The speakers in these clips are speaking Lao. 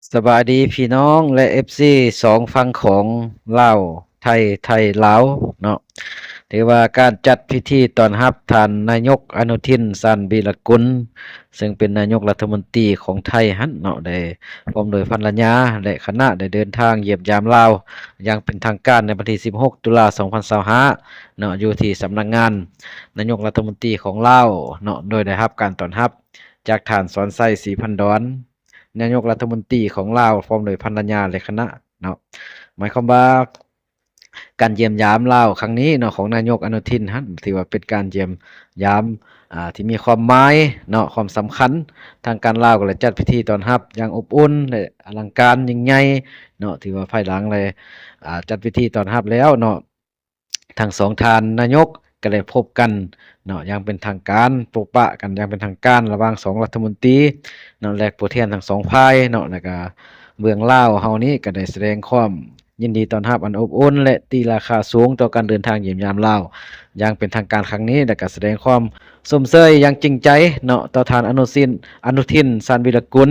ສະບາຍດີພີ່ນ້ອງ ແລະ ເອັຟຊີ ສອງຝັ່ງຂອງລາວ ໄທ ໄທລາວເນາະ. ຖືວ່າການຈັດພິທີຕ້ອນຮັບທ່ານນາຍົກອະນຸທິນ ຊານວີລະກຸນ ເຊິ່ງເປັນນາຍົກລັດຖະມົນຕີຂອງໄທຫັ້ນເນາະ ໄດ້ພ້ອມໂດຍພັນລະຍາ ແລະ ຄະນະ ໄດ້ເດີນທາງຢ້ຽມຢາມລາວຢ່າງເປັນທາງການໃນວັນທີສິບຫົກ ຕຸລາ ສອງພັນຊາວຫ້າເນາະ ຢູ່ທີ່ສຳນັກງານນາຍົກລັດຖະມົນຕີຂອງລາວເນາະ ໂດຍໄດ້ຮັບການຕ້ອນຮັບຈາກທ່ານ ສອນໄຊ ສີພັນດອນ ນາຍົກລັດຖະມົນຕີຂອງລາວ ພ້ອມໂດຍພັນລະຍາ ແລະ ຄະນະເນາະ. ໝາຍຄວາມວ່າ ການຢ້ຽມຢາມລາວຄັ້ງນີ້ເນາະ ຂອງນາຍົກອະນຸທິນຫັ້ນ ຖືວ່າເປັນການຢ້ຽມຢາມ ອ່າ ທີ່ມີຄວາມໝາຍເນາະ ຄວາມສຳຄັນ. ທາງການລາວກໍໄດ້ຈັດພິທີຕ້ອນຮັບຢ່າງອົບອຸ່ນ ແລະ ອະລັງການຍິ່ງໃຫຍ່ເນາະ. ຖືວ່າພາຍຫຼັງໄດ້ ອ່າ ຈັດພິທີຕ້ອນຮັບແລ້ວເນາະ ທັງສອງທ່ານນາຍົກກໍໄດ້ພົບກັນເນາະ ຢ່າງເປັນທາງການ, ພົບປະກັນຢ່າງເປັນທາງການລະຫວ່າງສອງລັດຖະມົນຕີເນາະ ແລະ ຜູ້ແທນທັງສອງຝ່າຍເນາະ. ແລ້ວກະເບື້ອງລາວເຮົານີ້ກໍໄດ້ສະແດງຄວາມຍິນດີຕ້ອນຮັບອັນອົບອຸ່ນ ແລະ ຕີລາຄາສູງຕໍ່ການເດີນທາງຢ້ຽມຢາມລາວຢ່າງເປັນທາງການຄັ້ງນີ້ ແລ້ວກະສະແດງຄວາມ ຊົມເຊີຍຢ່າງຈິງໃຈເນາະ ຕໍ່ທ່ານອະນຸສິນ ອະນຸທິນ ຊານວີລະກຸນ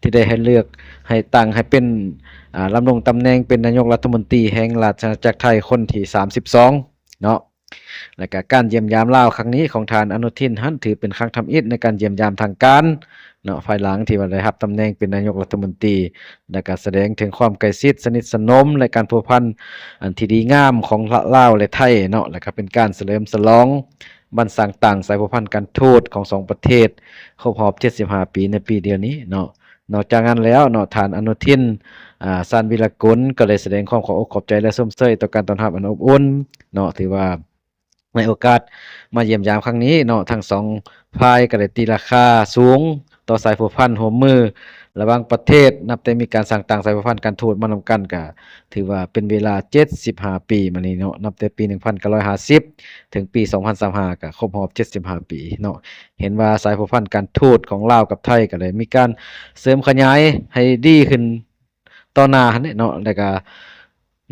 ທີ່ໄດ້ໃຫ້ເລືອກ ໃຫ້ຕັ້ງໃຫ້ເປັນ ອ່າ ດຳລົງຕຳແໜ່ງເປັນນາຍົກລັດຖະມົນຕີແຫ່ງລາຊະອານາຈັກໄທຄົນທີສາມສິບສອງເນາະ. ແລະກະການຢ້ຽມຢາມລາວຄັ້ງນີ້ຂອງທ່ານອະນຸທິນຫັ້ນ ຖືເປັນຄັ້ງທຳອິດໃນການຢ້ຽມຢາມທາງການເນາະ ພາຍຫຼັງທີ່ວ່າໄດ້ຮັບຕຳແໜ່ງເປັນນາຍົກລັດຖະມົນຕີ ແລະກະສະແດງເຖິງຄວາມໃກ້ຊິດສະໜິດສະໜົມ ແລະ ການພົວພັນອັນທີ່ດີງາມຂອງລາວ ແລະ ໄທເນາະ. ແລະກະເປັນການສະເຫຼີມສະຫຼອງ ວັນສ້າງຕັ້ງສາຍພົວພັນການທູດຂອງສອງປະເທດ ຄົບຮອບເຈັດສິບຫ້າປີໃນປີດຽວນີ້ເນາະ. ນອກຈາກນັ້ນແລ້ວເນາະ ທ່ານອະນຸທິນ ອາ ຊານວີລະກຸນ ກໍໄດ້ສະແດງຄວາມຂອບອົກຂອບໃຈ ແລະ ຊົມເຊີຍຕໍ່ການຕ້ອນຮັບອັນອົບອຸ່ນເນາະ. ຖືວ່າໃນໂອກາດມາຢ້ຽມຢາມຄັ້ງນີ້ເນາະ ທັງສອງຝ່າຍກໍໄດ້ຕີລາຄາສູງຕໍ່ສາຍພົວພັນຮ່ວມມືລະຫວ່າງປະເທດ ນັບແຕ່ມີການສ້າງຕັ້ງສາຍພົວພັນການທູດມານຳກັນ ກໍ ຖືວ່າເປັນເວລາເຈັດສິບຫ້າປີມານີ້ເນາະ ນັບແຕ່ປີໜຶ່ງພັນເກົ້າຮ້ອຍຫ້າສິບ ເຖິງປີສອງພັນຊາວຫ້າ ກໍຄົບຮອບເຈັດສິບຫ້າປີເນາະ. ເຫັນວ່າສາຍພົວພັນການທູດຂອງລາວກັບໄທກໍໄດ້ມີການເສີມຂະຫຍາຍໃຫ້ດີຂຶ້ນຕໍ່ໜ້າຫັ້ນແຫຼະເນາະ. ແລ້ວກໍ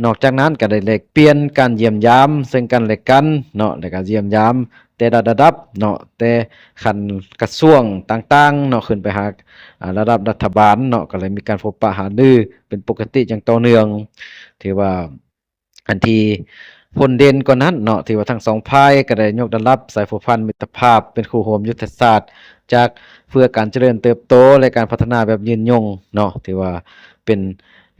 ນອກຈາກນັ້ນກໍໄດ້ແລກປ່ຽນການຢ້ຽມຢາມເຊິ່ງກັນແລະກັນເນາະ ແລ້ວກໍຢ້ຽມຢາມ ແຕ່ລະລະດັບເນາະ ແຕ່ຂັ້ນກະຊວງຕ່າງໆເນາະ ຂຶ້ນໄປຫາ ອາ ລະດັບລັດຖະບານເນາະ ກໍໄດ້ມີການພົບປະຫາລືເປັນປົກກະຕິຢ່າງຕໍ່ເນື່ອງ. ຖືວ່າອັນທີ່ພົ້ນເດັ່ນກວ່ານັ້ນເນາະ ຖືວ່າທັງສອງຝ່າຍກໍໄດ້ຍົກລະດັບສາຍພົວພັນມິດຕະພາບເປັນຄູ່ຮ່ວມຍຸດທະສາດ ຈາກເພື່ອການຈະເລີນເຕີບໂຕ ແລະ ການພັດທະນາແບບຍືນຍົງເນາະ. ຖືວ່າເປັນ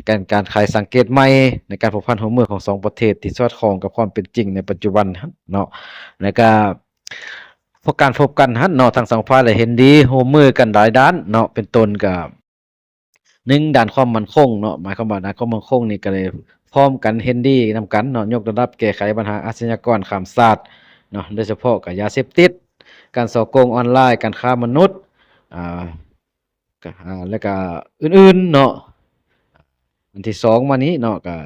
ການ ການໄຂສັງເກດໃໝ່ໃນການພົວພັນຮ່ວມມືຂອງສອງປະເທດ ທີ່ສອດຄ່ອງກັບຄວາມເປັນຈິງໃນປັດຈຸບັນເນາະ. ແລ້ວກະ ພວກການພົບກັນຫັ້ນເນາະ ທັງສອງຝ່າຍໄດ້ເຫັນດີຮ່ວມມືກັນຫຼາຍດ້ານເນາະ ເປັນຕົ້ນກະ ໜຶ່ງ ດ້ານຄວາມໝັ້ນຄົງເນາະ ໝາຍຄວາມວ່າດ້ານຄວາມໝັ້ນຄົງນີ້ກໍໄດ້ພ້ອມກັນເຫັນດີນຳກັນເນາະ ຍົກລະດັບແກ້ໄຂບັນຫາອາຊະຍາກອນຂ້າມຊາດເນາະ ໂດຍສະເພາະກໍຢາເສບຕິດ ການສໍ້ໂກງອອນລາຍ ການຄ້າມະນຸດ ອາ ກະ ອາ ແລ້ວກະອື່ນໆເນາະ. ອັນທີສອງມານີ້ເນາະ ກະ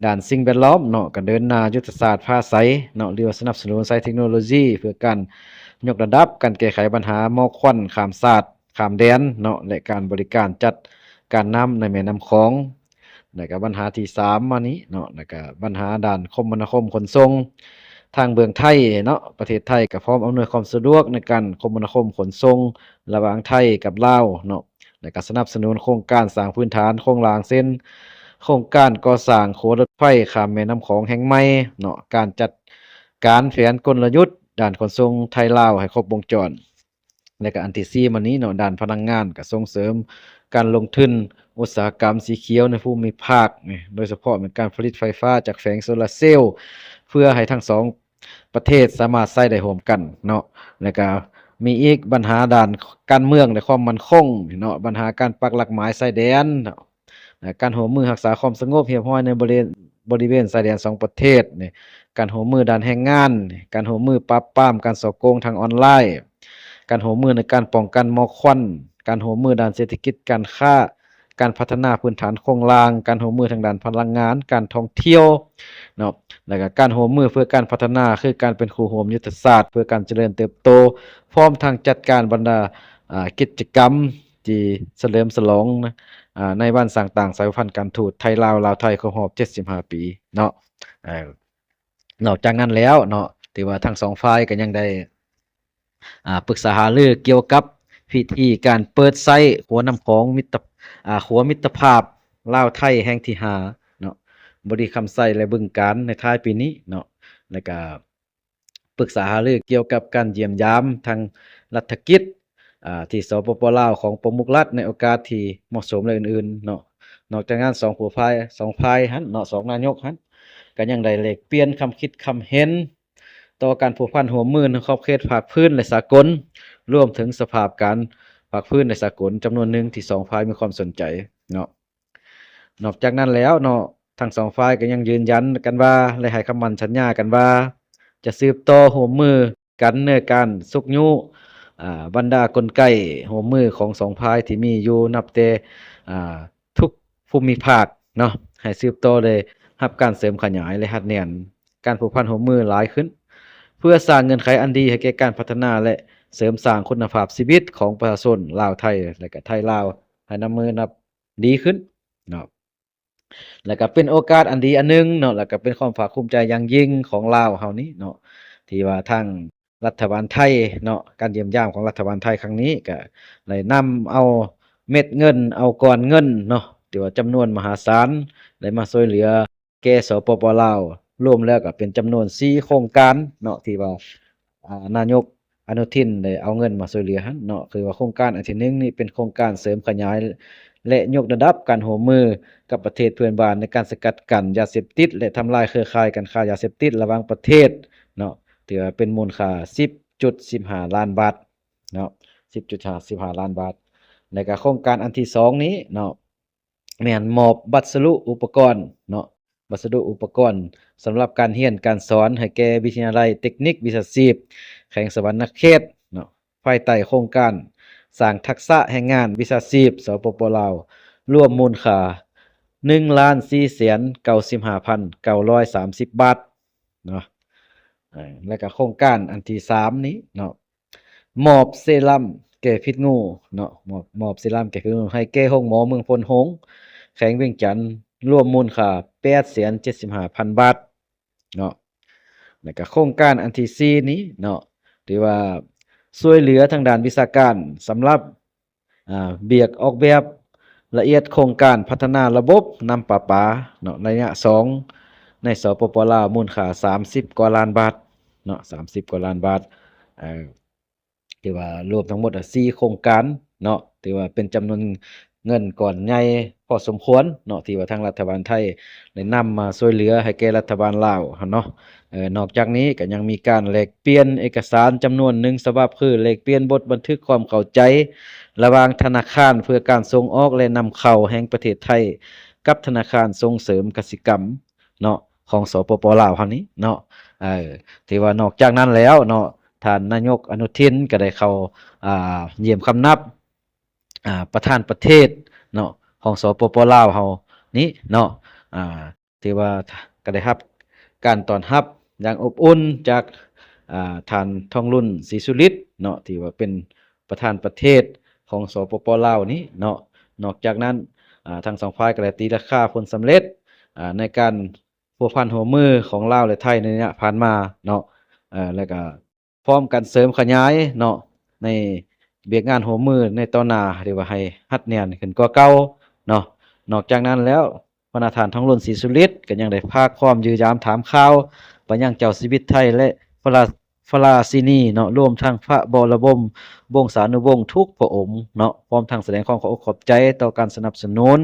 ດ້ານສິ່ງແວດລ້ອມເນາະ ກໍເດີນໜ້າຍຸດທະສາດຟ້າໃສເນາະ ຫຼືວ່າສະໜັບສະໜູນໃຊ້ເທັກໂນໂລຊີ ເພື່ອການຍົກລະດັບການແກ້ໄຂບັນຫາໝອກຄວັນຂ້າມຊາດ ຂ້າມແດນເນາະ ແລະ ການບໍລິການຈັດການນ້ຳໃນແມ່ນ້ຳຂອງ. ແລ້ວກໍບັນຫາທີສາມມານີ້ເນາະ ແລ້ວກໍບັນຫາດ້ານຄົມມະນາຄົມຂົນສົ່ງ ທາງເບື້ອງໄທເນາະ ປະເທດໄທກໍພ້ອມອຳນວຍຄວາມສະດວກໃນການຄົມມະນາຄົມຂົນສົ່ງລະຫວ່າງໄທກັບລາວເນາະ. ແລະ ກະສະໜັບສະໜູນໂຄງການສ້າງພື້ນຖານໂຄງລ່າງ ເຊັ່ນ ໂຄງການກໍ່ສ້າງຂົວລົດໄຟຂ້າມແມ່ນ້ຳຂອງແຫ່ງໃໝ່ເນາະ, ການຈັດການແຜນກົນລະຍຸດດ້ານຂົນສົ່ງໄທລາວໃຫ້ຄົບວົງຈອນ. ແລະ ກະອັນທີສີ່ມານີ້ເນາະ, ດ້ານພະລັງງານກະສົ່ງເສີມການລົງທຶນອຸດສາຫະກຳສີຂຽວໃນພູມິພາກນີ້, ໂດຍສະເພາະແມ່ນການຜະລິດໄຟຟ້າຈາກແຜງໂຊລາເຊວ ເພື່ອໃຫ້ທັງສອງ ປະເທດສາມາດໃຊ້ໄດ້ຮ່ວມກັນເນາະ. ແລ້ວກະມີອີກບັນຫາດ້ານການເມືອງ ແລະ ຄວາມໝັ້ນຄົງເນາະ, ບັນຫາການປັກຫຼັກໝາຍຊາຍແດນເນາະ, ແລະ ການຮ່ວມມືຮັກສາຄວາມສະຫງົບຮຽບຮ້ອຍໃນບໍລິ ບໍລິເວນຊາຍແດນສອງປະເທດນີ້, ການຮ່ວມມືດ້ານແຮງງານ, ການຮ່ວມມືປາບປາມການສໍ້ໂກງທາງອອນລາຍ, ການຮ່ວມມືໃນການປ້ອງກັນໝອກຄວັນ, ການຮ່ວມມືດ້ານເສດຖະກິດການຄ້າ, ການພັດທະນາພື້ນຖານໂຄງລ່າງ, ການຮ່ວມມືທາງດ້ານພະລັງງານ, ການທ່ອງທ່ຽວເນາະ, ແລ້ວກະການຮ່ວມມືເພື່ອການພັດທະນາ ຄືການເປັນຄູ່ຮ່ວມຍຸດທະສາດເພື່ອການຈະເລີນເຕີບໂຕ, ພ້ອມທັງຈັດການບັນດາ ອາ ກິດຈະກຳທີ່ສະເຫຼີມສະຫຼອງ ອາ ໃນວັນສ້າງຕັ້ງສາຍພົວພັນການທູດໄທລາວ ລາວໄທ ຄົບຮອບເຈັດສິບຫ້າປີເນາະ. ເອີ ນອກຈາກນັ້ນແລ້ວເນາະ ຖືວ່າທັງສອງຝ່າຍກໍຍັງໄດ້ ອາ ປຶກສາຫາລືກ່ຽວກັບ ພິທີການເປີດໃຊ້ຂົວນ້ຳຂອງມິດຕະ ອາ ຂົວມິດຕະພາບລາວໄທແຫ່ງທີຫ້າເນາະ ບໍລິຄຳໄຊ ແລະ ບຶງການ ໃນທ້າຍປີນີ້ເນາະ ແລະກະ ປຶກສາຫາລືກ່ຽວກັບການຢ້ຽມຢາມທາງລັດຖະກິດ ອາ ທີ່ ສປປ ລາວ ຂອງປະມຸກລັດໃນໂອກາດທີ່ເໝາະສົມ ແລະ ອື່ນໆເນາະ. ນອກຈາກນັ້ນ ສອງຜູ້ຝ່າຍ ສອງຝ່າຍຫັ້ນເນາະ ສອງນາຍົກຫັ້ນ ກໍຍັງໄດ້ແລກປ່ຽນຄຳຄິດຄຳເຫັນຕໍ່ການພົວພັນຮ່ວມມືໃນຂອບເຂດພາກພື້ນ ແລະ ສາກົນ ລວມເຖິງສະພາບການພາກພື້ນ ແລະ ສາກົນຈຳນວນໜຶ່ງທີ່ສອງຝ່າຍມີຄວາມສົນໃຈເນາະ. ນອກຈາກນັ້ນແລ້ວເນາະ ທັງສອງຝ່າຍກໍຍັງຢືນຢັນກັນວ່າ ແລະ ໃຫ້ຄຳໝັ້ນສັນຍາກັນວ່າ ຈະສືບຕໍ່ຮ່ວມມືກັນໃນການຊຸກຍູ້ ອາ ບັນດາກົນໄກຮ່ວມມືຂອງສອງຝ່າຍທີ່ມີຢູ່ນັບແຕ່ ອາ ທຸກພູມິພາກເນາະ ໃຫ້ສືບຕໍ່ໄດ້ຮັບການເສີມຂະຫຍາຍ ແລະ ຮັດແໜ້ນການພົວພັນຮ່ວມມືຫຼາຍຂຶ້ນ ເພື່ອສ້າງເງື່ອນໄຂອັນດີໃຫ້ແກ່ການພັດທະນາ ແລະ ເສີມສ້າງຄຸນນະພາບຊີວິດຂອງປະຊາຊົນລາວໄທ ແລະ ກະໄທລາວ ໃຫ້ນັບມື້ນັບ ດີຂຶ້ນເນາະ ແລະກະເປັນໂອກາດອັນດີອັນໜຶ່ງເນາະ ແລະກະເປັນຄວາມພາກພູມໃຈຢ່າງຍິ່ງຂອງລາວເຮົານີ້ເນາະ ທີ່ວ່າທາງລັດຖະບານໄທເນາະ ການຢ້ຽມຢາມຂອງລັດຖະບານໄທຄັ້ງນີ້ກະໄດ້ນຳເອົາເມັດເງິນ ເອົາກ້ອນເງິນເນາະ ທີ່ວ່າຈຳນວນມະຫາສານ ໄດ້ມາຊ່ວຍເຫຼືອ ແກ່ ສປປ ລາວ ລວມແລ້ວກໍເປັນຈຳນວນສີ່ໂຄງການເນາະ ທີ່ວ່າ ອາ ນາຍົກອະນຸທິນໄດ້ເອົາເງິນມາຊ່ວຍເຫຼືອຫັ້ນເນາະ ຄືວ່າໂຄງການອັນທີໜຶ່ງນີ້ເປັນໂຄງການເສີມຂະຫຍາຍ ແລະ ຍົກລະດັບການຮ່ວມມືກັບປະເທດເພື່ອນບ້ານໃນການສະກັດກັ້ນຢາເສບຕິດ ແລະ ທຳລາຍເຄືອຂ່າຍການຄ້າຢາເສບຕິດລະຫວ່າງປະເທດເນາະ ຖືວ່າເປັນມູນຄ່າສິບຈຸດສິບຫ້າລ້ານບາດເນາະ ສິບຈຸດສິບຫ້າລ້ານບາດ ແລະ ກະໂຄງການອັນທີສອງນີ້ເນາະ ແມ່ນມອບວັດສະດຸອຸປະກອນເນາະ ວັດສະດຸອຸປະກອນສຳລັບການຮຽນການສອນໃຫ້ແກ່ວິທະຍາໄລເຕັກນິກວິຊາຊີບແຂວງສະຫວັນນະເຂດເນາະ ພາຍໃຕ້ໂຄງການສ້າງທັກສະແຮງງານວິຊາຊີບ ສປປ ລາວ ລວມມູນຄ່າໜຶ່ງລ້ານສີ່ແສນເກົ້າສິບຫ້າພັນເກົ້າຮ້ອຍສາມສິບບາດເນາະ ເອີ ແລະກະໂຄງການອັນທີສາມນີ້ເນາະ ມອບເຊຣຳແກ້ພິດງູເນາະ ມອບ ມອບເຊຣຳແກ້ພິດງູໃຫ້ແກ່ໂຮງໝໍເມືອງໂພນໂຮງ ແຂວງວຽງຈັນ ລວມມູນຄ່າແປດແສນເຈັດສິບຫ້າພັນບາດເນາະ ແລະກະໂຄງການອັນທີສີ່ນີ້ເນາະ ຖືວ່າຊ່ວຍເຫຼືອທາງດ້ານວິຊາການສຳລັບ ອາ ວຽກອອກແບບລະອຽດໂຄງການພັດທະນາລະບົບນ້ຳປະປາເນາະ ໄລຍະສອງ ໃນ ສປປ ລາວ ມູນຄ່າສາມສິບກວ່າລ້ານບາດເນາະ ສາມສິບກວ່າລ້ານບາດ ເອີ ຖືວ່າລວມທັງໝົດ ອາ ສີ່ໂຄງການເນາະ ຖືວ່າເປັນຈຳນວນເງິນກ້ອນໃຫຍ່ພໍສົມຄວນເນາະ ທີ່ວ່າທາງລັດຖະບານໄທໄດ້ນຳມາຊ່ວຍເຫຼືອໃຫ້ແກ່ລັດຖະບານລາວຫັ້ນເນາະ. ເອີ ນອກຈາກນີ້ກໍຍັງມີການແລກປ່ຽນເອກະສານຈຳນວນໜຶ່ງສະບັບ ຄືແລກປ່ຽນບົດບັນທຶກຄວາມເຂົ້າໃຈລະຫວ່າງທະນາຄານເພື່ອການສົ່ງອອກ ແລະ ນຳເຂົ້າແຫ່ງປະເທດໄທ ກັບທະນາຄານສົ່ງເສີມກະສິກຳເນາະ ຂອງ ສປປ ລາວ ເຮົານີ້ເນາະ. ເອີ ຖືວ່ານອກຈາກນັ້ນແລ້ວເນາະ ທ່ານນາຍົກອະນຸທິນກໍໄດ້ເຂົ້າ ອ່າ ຢ້ຽມຄຳນັບ ອ່າ ປະທານປະເທດເນາະ ຂອງ ສປປ ລາວ ເຮົານີ້ເນາະ ອ່າ ຖືວ່າກໍໄດ້ຮັບການຕ້ອນຮັບຢ່າງອົບອຸ່ນຈາກ ອ່າ ທ່ານ ທອງລຸນ ສີສຸລິດ ເນາະ ທີ່ວ່າເປັນປະທານປະເທດຂອງ ສປປ ລາວ ນີ້ເນາະ. ນອກຈາກນັ້ນ ອ່າ ທັງສອງຝ່າຍກໍໄດ້ຕີລາຄາຜົນສຳເລັດ ອ່າ ໃນການພົວພັນຮ່ວມມືຂອງລາວ ແລະ ໄທໃນໄລຍະຜ່ານມາເນາະ ເອີ ແລ້ວກໍ ພ້ອມກັນເສີມຂະຫຍາຍເນາະ ໃນວຽກງານຮ່ວມມືໃນຕໍ່ໜ້າ ຫຼືວ່າໃຫ້ຮັດແໜ້ນຂຶ້ນກວ່າເກົ່າເນາະ. ນອກຈາກນັ້ນແລ້ວ ພະນະທ່ານ ທອງລຸນ ສີສຸລິດ ກໍຍັງໄດ້ຝາກຄວາມຢ້ຽມຢາມຖາມຂ່າວໄປຍັງເຈົ້າຊີວິດໄທ ແລະ ພະລາ ພະລາຊິນີເນາະ ລວມທັງພະບໍລະບົມວົງສານຸວົງທຸກພະອົງເນາະ ພ້ອມທັງສະແດງຄວາມຂອບອົກຂອບໃຈຕໍ່ການສະໜັບສະໜູນ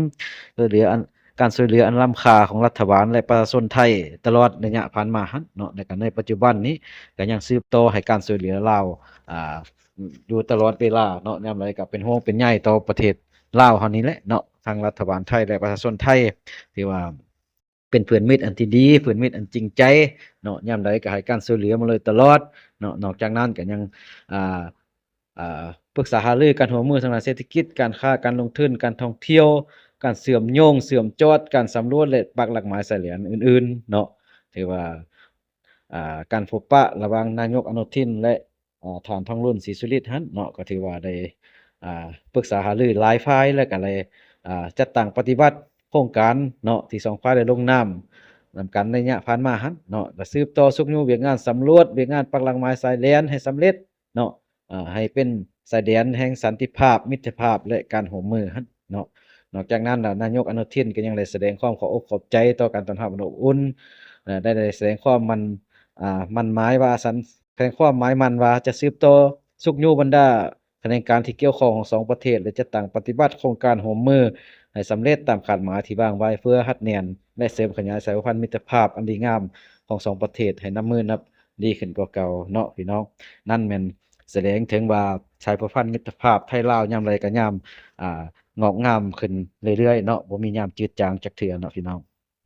ຊ່ວຍເຫຼືອອັນ ການຊ່ວຍເຫຼືອອັນລ້ຳຄ່າຂອງລັດຖະບານ ແລະ ປະຊາຊົນໄທຕະຫຼອດໄລຍະຜ່ານມາຫັ້ນເນາະ ແລະ ກໍໃນປັດຈຸບັນນີ້ກໍຍັງສືບຕໍ່ໃຫ້ການຊ່ວຍເຫຼືອລາວ ອ່າ ຢູ່ຕະຫຼອດເວລາເນາະ ຍາມໃດກໍເປັນຫ່ວງເປັນໃຍຕໍ່ປະເທດລາວເຮົານີ້ແຫຼະເນາະ ທັງລັດຖະບານໄທ ແລະ ປະຊາຊົນໄທ ທີ່ວ່າເປັນເພື່ອນມິດອັນທີ່ດີ ເພື່ອນມິດອັນຈິງໃຈເນາະ ຍາມໃດກໍໃຫ້ການຊ່ວຍເຫຼືອມາໂດຍຕະຫຼອດເນາະ. ນອກຈາກນັ້ນກໍຍັງ ອ່າ ອ່າ ປຶກສາຫາລືການຮ່ວມມືທາງດ້ານເສດຖະກິດ, ການຄ້າ, ການລົງທຶນ, ການທ່ອງທ່ຽວ, ການເຊື່ອມໂຍງ, ເຊື່ອມຈອດ, ການສຳຫຼວດ ແລະ ປັກຫຼັກໝາຍຊາຍແດນອື່ນໆເນາະ. ຖືວ່າ ການພົບປະລະຫວ່າງນາຍົກອະນຸທິນ ແລະ ອ່າ ທ່ານ ທອງລຸນ ສີສຸລິດ ຫັ້ນເນາະ ກໍຖືວ່າໄດ້ ອ່າ ປຶກສາຫາລືຫຼາຍຝ່າຍ ແລະ ກໍໄດ້ ອ່າ ຈັດຕັ້ງປະຕິບັດໂຄງການເນາະ ທີ່ສອງຝ່າຍໄດ້ລົງນາມນຳກັນໃນໄລຍະຜ່ານມາຫັ້ນເນາະ ແລະ ສືບຕໍ່ຊຸກຍູ້ວຽກງານສຳຫຼວດ, ວຽກງານປັກຫຼັກໝາຍຊາຍແດນໃຫ້ສຳເລັດ ເນາະ ເອີ ໃຫ້ເປັນ ຊາຍແດນແຫ່ງສັນຕິພາບ, ມິດຕະພາບ ແລະ ການຮ່ວມມືຫັ້ນເນາະ. ນອກຈາກນັ້ນແລ້ວ ນາຍົກອະນຸທິນກໍຍັງໄດ້ສະແດງຄວາມຂອບອົກຂອບໃຈຕໍ່ການຕ້ອນຮັບອັນອົບອຸ່ນ, ແລະ ໄດ້ ໄດ້ສະແດງຄວາມໝັ້ນ ອ່າ ໝັ້ນໝາຍວ່າ ສັນ ແສດງຄວາມໝາຍໝັ້ນວ່າຈະສືບຕໍ່ຊຸກຍູ້ບັນດາຂະແໜງການທີ່ກ່ຽວຂ້ອງຂອງສອງປະເທດ ແລະ ຈັດຕັ້ງປະຕິບັດໂຄງການຮ່ວມມືໃຫ້ສຳເລັດຕາມຄາດໝາຍທີ່ວາງໄວ້ ເພື່ອຮັດແໜ້ນ ແລະ ເສີມຂະຫຍາຍສາຍພົວພັນມິດຕະພາບອັນດີງາມຂອງສອງປະເທດໃຫ້ນັບມື້ນັບດີຂຶ້ນກວ່າເກົ່າເນາະພີ່ນ້ອງ. ນັ້ນແມ່ນສະແດງເຖິງວ່າສາຍພົວພັນມິດຕະພາບໄທລາວຍາມໃດກໍຍາມ ອ່າ ງອກງາມຂຶ້ນເລື້ອຍໆເນາະ, ບໍ່ມີຍາມຈືດຈາງຈັກເທື່ອເນາະພີ່ນ້ອງ.